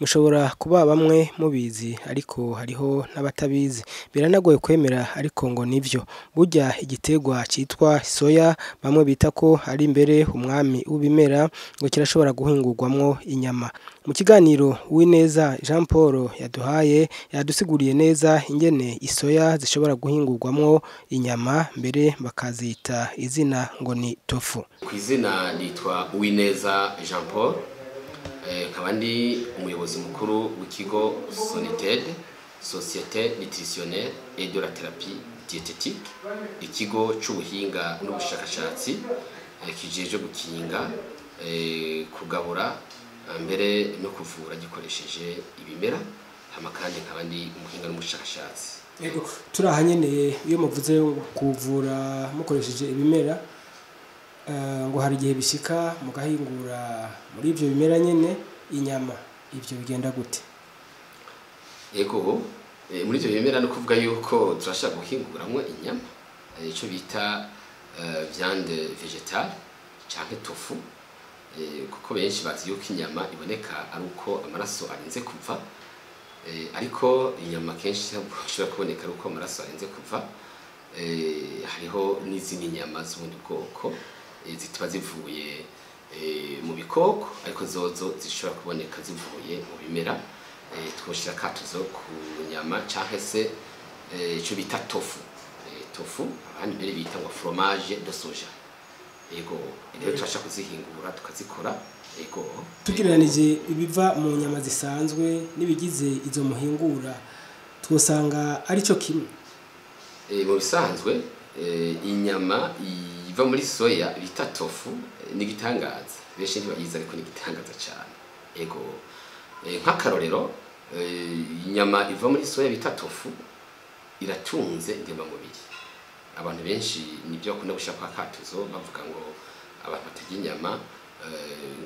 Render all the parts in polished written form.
Mushobora kuba bamwe mubizi ariko hariho n'abatabizi. Biranagoye kwemera ariko ngo nivyo. Burya igiterwa citwa soya bamwe bita ko ari mbere umwami w'ibimera ngo kirashobora guhingurwamwo inyama. Mu kiganiro Uwineza Jean Paul yaduhaye yadusiguriye neza ingene isoya zishobora guhingurwamwo inyama mbere bakazita izina ngo ni tofu. Ku izina nitwa Uwineza Jean Paul, nkaba ndi umuyobozi mukuru w'ikigo Sonited, Société Nutritionnelle et de la Thérapie Diététique, ikigo c'ubuhinga n'ubushakashatsi kijejwe gukinga, kugabura, mbere no kuvura gikoresheje ibimera. Hama kandi nkaba ndi umuhinga n'umushakashatsi. Yego, turaha nyene iyo muvuze kuvura mukoresheje ibimera, ngo hari igihe bishika mugahingura muri ivyo bimera nyene inyama, ivyo bigenda gute? Yego, muri ivyo bimera no kuvuga yuko turashaka guhinguramwo inyama, ico bita viande végétale canke tofu, kuko benshi bazi yuko inyama iboneka ari uko amaraso arinze kuva, ariko inyama kenshi ntabwo ishobora kuboneka ari uko amaraso arinze kuva. Hariho n'izindi nyama z'ubundi bwoko zitaba zivuye mu bikoko, ariko zozo zishobora kuboneka zivuye mu bimera. Twoshira akatuzo ku nyama canke se ico bita tofu. Tofu abandi mbere bita ngo fromage de soja. Yego, rero turashaka kuzihingura tukazikora. Yego. Tugereranije ibiva mu nyama zisanzwe n'ibigize izo muhingura, twosanga ari cyo kimwe? Mu bisanzwe inyama iva muri soya bita tofu ni igitangaza, benshi ntibayizi ariko ni igitangaza cyane. Yego, nk'akarorero inyama iva muri soya bita tofu iratunze ndemamubiri. Abantu benshi nibyo bakunda gushira kwa katuzo, bavuga ngo abantu batarya inyama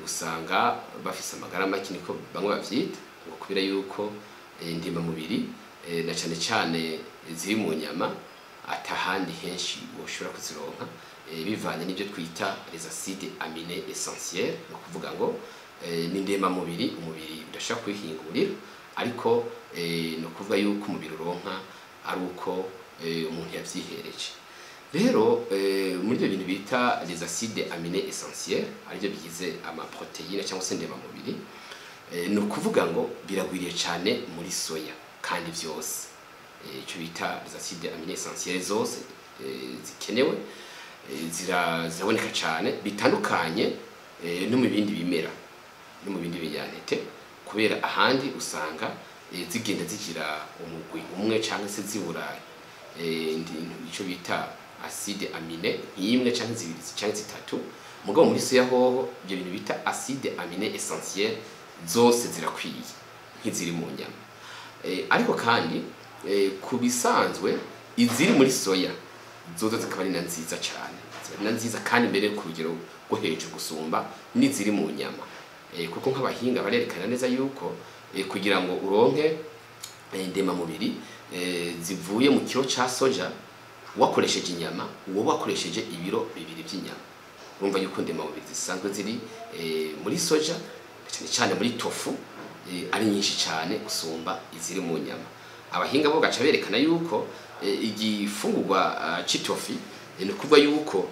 usanga bafise amagara make, niko bamwe bavyita, ngo kubera yuko ndemamubiri na cane cane ziri mu nyama atahandi henshi woshobora kuzironka, bivanye n'ibyo twita les acides aminés essentiels. Ni ukuvuga ngo ni ndemamubiri umubiri udashobora kwihingurira, ariko ni ukuvuga yuko umubiri uronka ari uko umuntu yavyihereje. Rero muri ibyo bintu bita les acides aminés essentiels, aribyo bigize amaprotéine cyangwa se ndemamubiri, ni ukuvuga ngo biragwiriye cyane muri soya, kandi vyose icyo bita les acides aminés essentiels zose zikenewe ziraboneka cyane, bitandukanye no mu bindi bimera no mu bindi binyantete, kubera ahandi usanga zigenda zigira umugwi umwe cyangwa se zibura icyo bita acide aminé nk'imwe canke zibiri canke zitatu. Mugabo muri soya hoho ibyo bintu bita acide aminé essentiel zose zirakwiye nk'iziri mu nyama. Ariko kandi ku bisanzwe iziri muri soya zozo zikaba ari na nziza cyane, ziba ari na nziza kandi mbere ku rugero rwo hejuru gusumba n'iziri mu nyama, kuko nk'abahinga barerekana neza yuko kugira ngo uronke ndemamubiri zivuye mu kiro ca soja wakoresheje inyama, uwo wakoresheje ibiro 2 by'inyama. Urumva yuko ndemamubiri zisanzwe ziri muri soja cyane cyane muri tofu ari nyinshi cyane gusumba iziri mu nyama. Abahinga bo gaca berekana yuko igifungurwa c'itofi, ni kuvuga yuko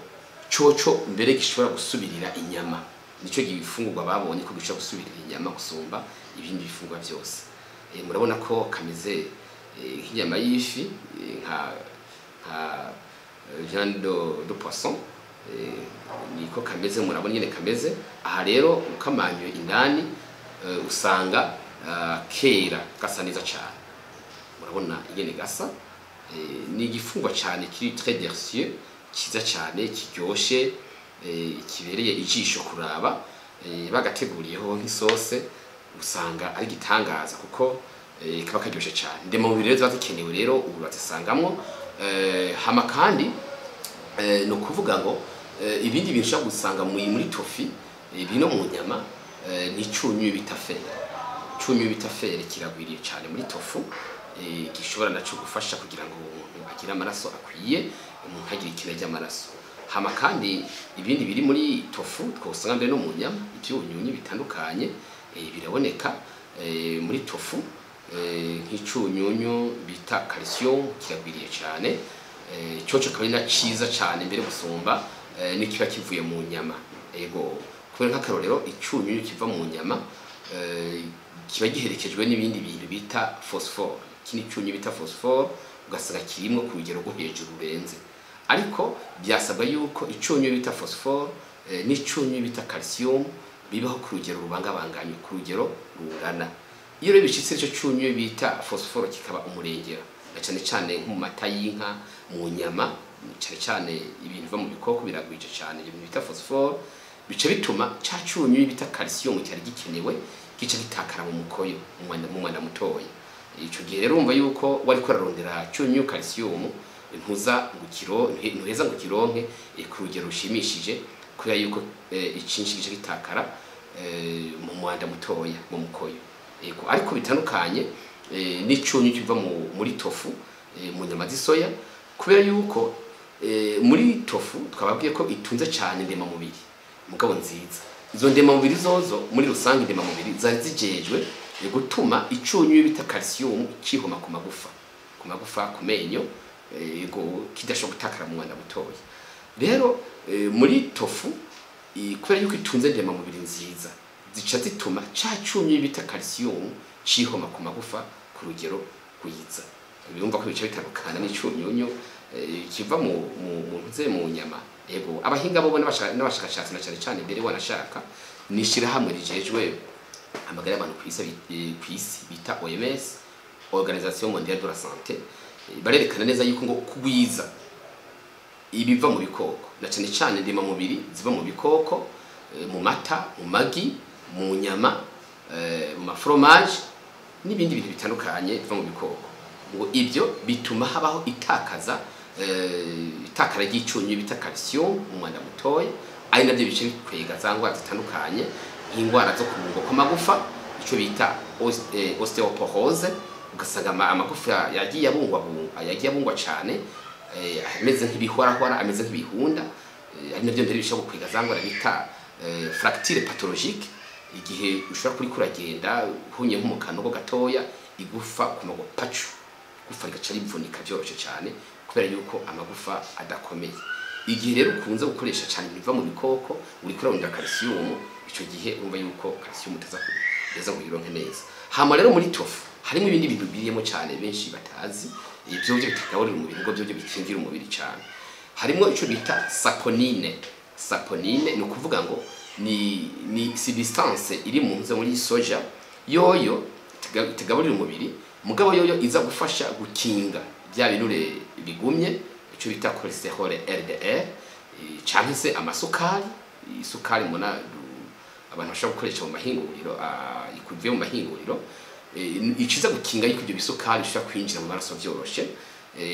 coco mbere gishobora gusubirira inyama, nico gifungurwa babonye ko gishobora gusubirira inyama gusumba ibindi bifungurwa byose. Murabona ko kameze nk'inyama y'ifi, nka viande de poisson, niko kameze, murabona nyene kameze. Aha rero ukamanywe indani usanga kera gasa neza cyane, murabona ingene gasa. Ni igifungwa cyane kiri très délicieux, cyiza cyane, kiryoshe, kibereye ijisho kuraba. Bagateguriyeho nk'isose usanga ari gitangaza, kuko kaba karyoshe cyane. Ndemamubiri rero ziba zikenewe rero ubu bazisangamwo. Hama kandi ni ukuvuga ngo ibindi bintu ushobora gusanga muri tofi bino mu nyama ni icunyu bita fer. Icunyu bita fer kiragwiriye cyane muri tofu, gishobora naco gufasha kugira ngo umuntu agire amaraso akwiye, umuntu ntagire ikena ry'amaraso. Hama kandi ibindi biri muri tofu twosanga mbere no mu nyama, ivyunyunyu bitandukanye biraboneka. Muri tofu nk'icunyunyu bita calcium kiragwiriye cyane, cyoco akaba ari na ciza cyane mbere gusumba n'ikiba kivuye mu nyama. Ego, kubera nk'akarorero icunyunyu kiva mu nyama kiba giherekejwe n'ibindi bintu bita phosphore. Iki ni icyunyu bita phosphore, ugasanga kirimo ku rugero rwo hejuru rurenze, ariko byasabwa yuko icyunyu bita phosphore n'icyunyu bita calcium bibaho ku rugero rubangabanganye, ku rugero rungana. Iyo rero bishitse ico cyunyu bita phosphore kikaba umurengera, na cyane cyane nko mu mata y'inka, mu nyama, cyane cyane ibintu biva mu bikoko biragwije cyane ibintu bita phosphore, bice bituma ca cyunyu bita calcium cyari gikenewe gica gitakara mu mukoyo, mu mwanda mutoya. Ico gihe rero urumva yuko wari kurarondera cyunyu calcium ntuza ngo ntuheza ngo kironke ku rugero rushimishije, kubera yuko icinshi gice gitakara mu mwanda mutoya, mu mukoyo. Ego, ariko bitandukanye n'icyunyu kiva muri tofu, mu nyama z'isoya, kubera yuko muri tofu twababwiye ko itunze cyane ndemamubiri mugabo nziza. Izo ndemamubiri zozo muri rusange ndemamubiri zari zijejwe gutuma icyunyu bita calcium kihoma ku magufa, ku menyo, ego kidashobora gutakara mu mwanda mutoya. Rero muri tofu kubera yuko itunze ndemamubiri nziza, zica zituma ca cyunyu bita calcium cihoma ku magufa ku rugero rwiza. Birumva ko bica bitandukana n'icyunyunyu kiva mu nyama. Ego, abahinga bo n'abashakashatsi na cyane cyane mbere wanashaka nishira hamwe rijejwe amagara y'abantu ku isi bita OMS, Organisation Mondiale de la Santé, barerekana neza yuko ngo kugwiza ibiva mu bikoko, na cyane cyane ndemamubiri ziva mu bikoko, mu mata, mu magi, mu nyama, mu mafromage n'ibindi bintu bitandukanye biva mu bikoko, ngo ibyo bituma habaho itakaza itakara ry'icyunyu bita calcium mu mwanda mutoya, ari nabyo bice bikwega za ndwara zitandukanye nk'indwara zo kubungwa kw'amagufa, icyo bita osteoporose, ugasanga amagufa yagiye abungwa cyane, ameze nk'ibihorahora, ameze nk'ibihunda, ari nabyo mbere bishobora gukwega za ndwara bita fracture pathologique, igihe ushobora kuri kuragenda uhunye nk'umukano gatoya, igufa ku magupacu, igufa rigaca rivunika byoroshe cyane kubera yuko amagufa adakomeye. Igihe rero ukunze gukoresha cyane ibiva mu bikoko uri kurarondera calcium, ico gihe urumva yuko calcium utaza ngo uyironke neza. Hama rero muri tofu harimo ibindi bintu biriyemo cyane benshi batazi, ibyo byo bitagaburira umubiri ngo byo bikingira umubiri cyane. Harimo ico bita saponine. Saponine ni ukuvuga ngo ni substance iri mu nze muri soja yoyo itigaburira umubiri, mugabo yoyo iza gufasha gukinga bya binure bigumye, ico bita cholesterol LDL, canke se amasukari, isukari muna abantu bashobora gukoresha mu mahinguriro, ikuvuye mu mahinguriro, ikiza gukinga yuko ibyo bisukari bishobora kwinjira mu maraso vyoroshe,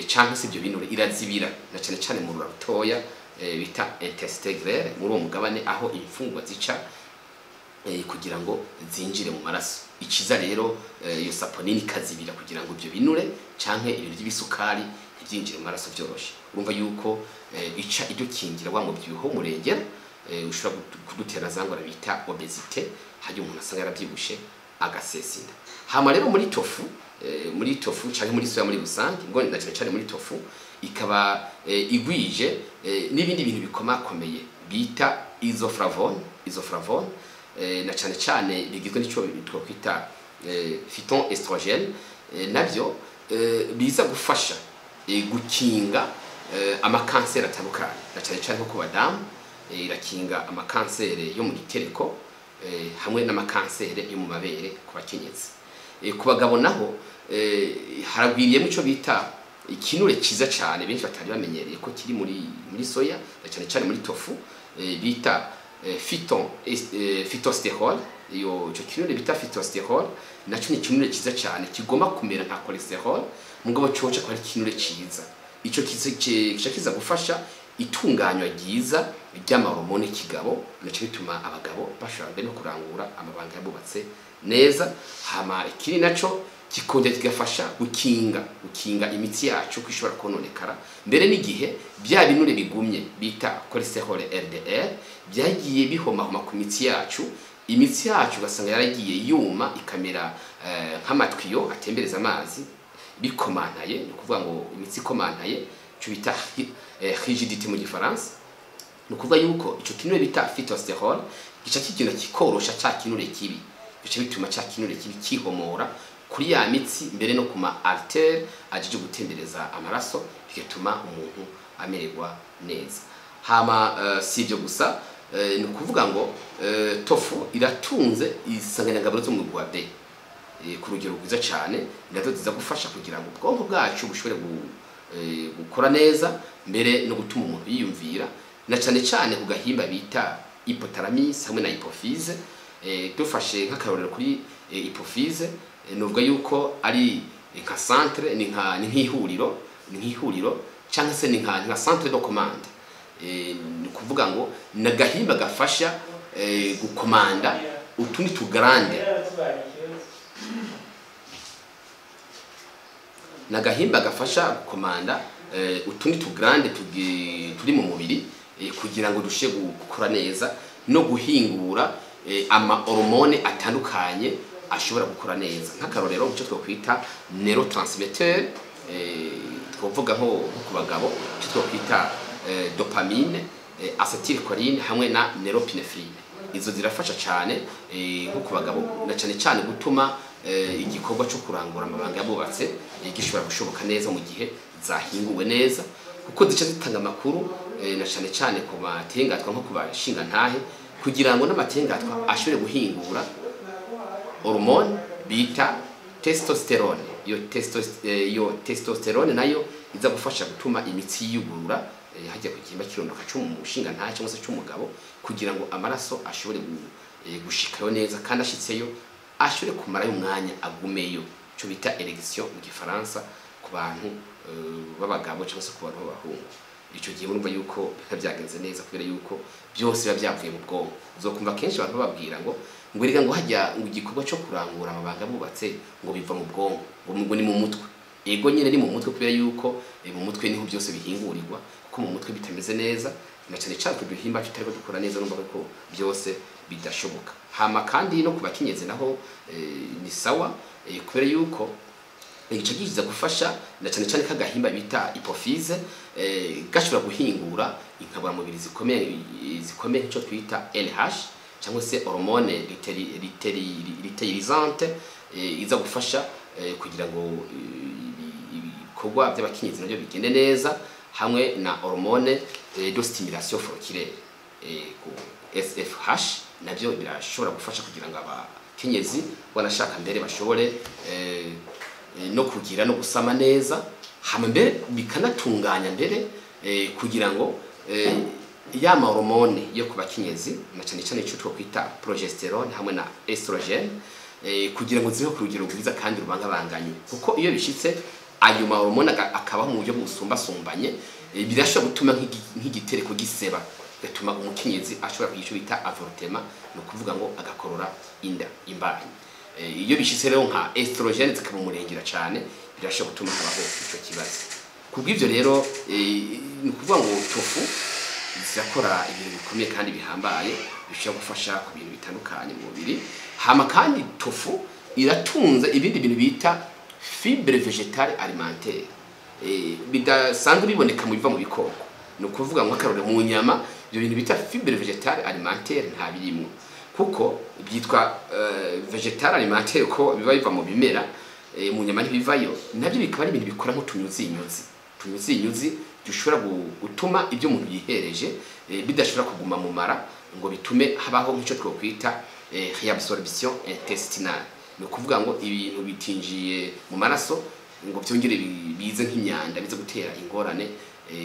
canke se ibyo binure irazibira na cyane cyane mu rura rutoya bita intestin grêle, muri uwo mugabane aho imfungwa zica kugira ngo zinjire mu maraso. Ikiza rero iyo saponine ikazibira kugira ngo ibyo binure canke ibintu by'ibisukari ntibyinjire mu maraso vyoroshe. Urumva yuko ica idukingira wa mubyibuho murengera, ushobora kudutera za ngwara bita obésité, hajya umuntu asanga yarabyibushe agasesinda. Hama rero muri tofu, canke muri soya muri rusange, ngo na cyane cyane muri tofu ikaba igwije n'ibindi bintu bikomakomeye bita isoflavone, na cyane cyane bigizwe n'ico twakwita phytoestrogène, navyo biza gufasha gukinga amakanseri atandukanye, na cyane cyane nko ku badamu, irakinga amakanseri yo mu gitereko, hamwe n'amakanseri yo mu mabere ku bakenyezi. Ku bagabo naho haragwiriyemo ico bita ikinure ciza cyane benshi batari bamenyereye ko kiri muri soya, na cyane cyane muri tofu, bita phytosterol. Iyo ico kinure bita phytosterol naco ni ikinure ciza cyane kigomba kumera nka cholesterol, mugabo coca ko ari ikinure ciza. Ico kiza gufasha itunganywa ryiza ry'amahormone kigabo, naco bituma abagabo bashobora no kurangura amabanga yabubatse neza. Hama ikindi naco kikongera kigafasha gukinga imitsi yacu ko ishobora kononekara mbere n'igihe bya binure bigumye bita cholesterol LDL byagiye bihomahoma ku mitsi yacu, Imitsi yacu ugasanga yaragiye yuma, ikamera nk'amatwiyo atembereza amazi bikomantaye. Ni ukuvuga ngo imitsi ikomantaye, icyo bita rigidité mu Gifaransa. Ni ukuvuga yuko ico kinure bita phytosterol gica kigenda kikorosha ca kinure kibi, bica bituma ca kinure kibi kihomora kuri ya mitsi, mbere no ku ma artère ajije gutembereza amaraso, bigatuma umuntu amererwa neza. Hama si ibyo gusa, ni ukuvuga ngo tofu iratunze isanganyangaburo zo mu mugwi wa B ku rugero rwiza cyane, nazo ziza gufasha kugira ngo ubwonko bwacu bushobore gukora neza, mbere no gutuma umuntu yiyumvira, na cyane cyane ku gahimba bita hypothalamus hamwe na hypophyse. Dufashe nk'akarorero kuri hypophyse, nuvuga yuko ari nka centre, ni nk'ihuriro cyangwa se ni nka centre de commande. Ni ukuvuga ngo ni agahimba gafasha gukomanda utundi tugarande, ni agahimba gafasha gukomanda utundi tugrande turi mu mubiri kugira ngo dushe gukora neza no guhingura ama hormone atandukanye ashobora gukora neza. Nk'akarorero, icyo twakwita neurotransmetteur, twavuga nko ku bagabo icyo twakwita dopamine, acetylcholine hamwe na norepinephrine. Izo zirafasha cyane nko ku bagabo, na cyane cyane gutuma igikorwa cyo kurangura amabanga yabubatse gishobora gushoboka neza mu gihe zahinguwe neza, kuko zica zitanga amakuru na cyane cyane ku matengatwa, nko ku bashingantahe, kugira ngo n'amatengatwa ashobore guhingura hormone bita testosterone. Iyo testosterone nayo iza gufasha gutuma imitsi yiyugurura hajya ku gihimba kirondoka cy'umushingantahe cyangwa se cy'umugabo, kugira ngo amaraso ashobore gushikayo neza, kandi ashitseyo ashobore kumarayo umwanya, agumeyo, cyo bita érection mu Gifaransa, ku bantu b'abagabo cyangwa se ku bantu b'abahungu. Icyo gihe murumva yuko biba byagenze neza, kubera yuko byose biba byavuye mu bwonko. Uzokumva kenshi abantu bababwira ngo erega ngo hajya ngo igikorwa cyo kurangura amabanga bubatse ngo biva mu bwonko, ngo ni mu mutwe. Ego nyine, ni mu mutwe, kubera yuko mu mutwe niho byose bihingurirwa, kuko mu mutwe bitameze neza, na cyane cyane uduhimba tutariko dukora neza, numva ko byose bidashoboka. Hama kandi no ku bakenyezi naho ni sawa, kubera yuko igice giza gufasha na cyane cyane kagahimba bita hypophyse gashobora guhingura inkaburamubiri zikomeye icyo twita LH cyangwa se hormone lutéinisante, iza gufasha kugira ngo ibikorwa by'abakenyezi nabyo bigende neza, hamwe na hormone de stimulation folliculaire, ku FSH, nabyo birashobora gufasha kugira ngo abakenyezi wanashaka mbere bashobore no kugira no gusama neza. Hama mbere bikanatunganya mbere kugira ngo ya ma hormone yo ku bakenyezi, na cyane cyane icyo twakwita progestérone hamwe na estrogène, kugira ngo zibe ku rugero rwiza kandi rubangabanganye, kuko iyo bishitse ayo ma hormone akabaho mu buryo busumbasumbanye, birashobora gutuma nk'igitereko giseba, bigatuma umukenyezi ashobora kugira icyo bita avortement, ni ukuvuga ngo agakorora inda, imbanyi. Iyo bishitse rero nka estrogène zikamumurengera cyane, birashobora gutuma habaho ico kibazo. Kubw'ivyo rero, ni ukuvuga ngo tofu zirakora ibintu bikomeye kandi bihambaye, bishobora gufasha ku bintu bitandukanye mu mubiri. Hama kandi tofu iratunze ibindi bintu bita fibre végétale alimentaire bidasanzwe biboneka mu biva mu bikoko. Ni ukuvuga ngo akarore mu nyama, ibyo bintu bita fibre végétale alimentaire nta birimwo, kuko byitwa végétale alimentaire ko biba biva mu bimera, mu nyama ntibivayo. Nabyo bikaba ari ibintu bikora nk'utunyuzinyuzi, tunyuzinyuzi dushobora gutuma ibyo umuntu yihereje bidashobora kuguma mu mara ngo bitume habaho nk'icyo twokwita réabsorption intestinale. Ni ukuvuga ngo ibintu bitinjiye mu maraso ngo byongere bize nk'imyanda, bize gutera ingorane,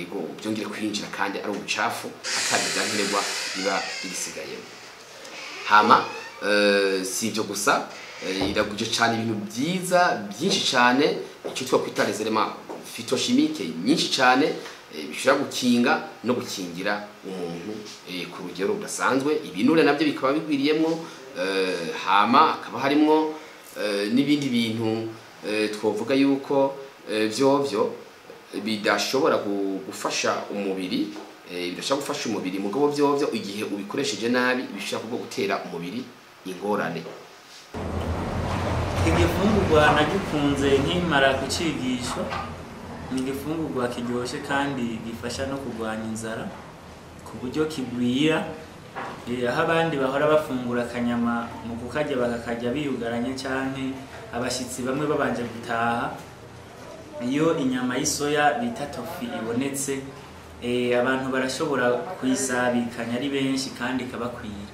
ngo byongere kwinjira kandi ari ubucafu, atari ibyankenerwa biba bigisigayemo. Hama si ibyo gusa, iraguje cyane ibintu byiza byinshi cyane, icyo twakwita les éléments phytochimiques nyinshi cyane, bishobora gukinga no gukingira umuntu ku rugero rudasanzwe. Ibinure nabyo bikaba bigwiriyemwo, hama hakaba harimwo n'ibindi bintu twovuga yuko vyovyo bidashobora gufasha umubiri, bidashobora gufasha umubiri, mugabo vyovyo igihe ubikoresheje nabi bishobora kubwo gutera umubiri. ingorane. Igifungurwa nagikunze nkimara kucigishwa. Ni igifungurwa kiryoshe kandi gifasha no kurwanya inzara ku buryo kigwira. Aho abandi bahora bafungura akanyama, mu kukarya bakakarya biyugaranye canke abashitsi bamwe babanje gutaha, iyo inyama y'isoya bita tofu ibonetse, abantu barashobora kuyisabikanya ari benshi kandi ikabakwira.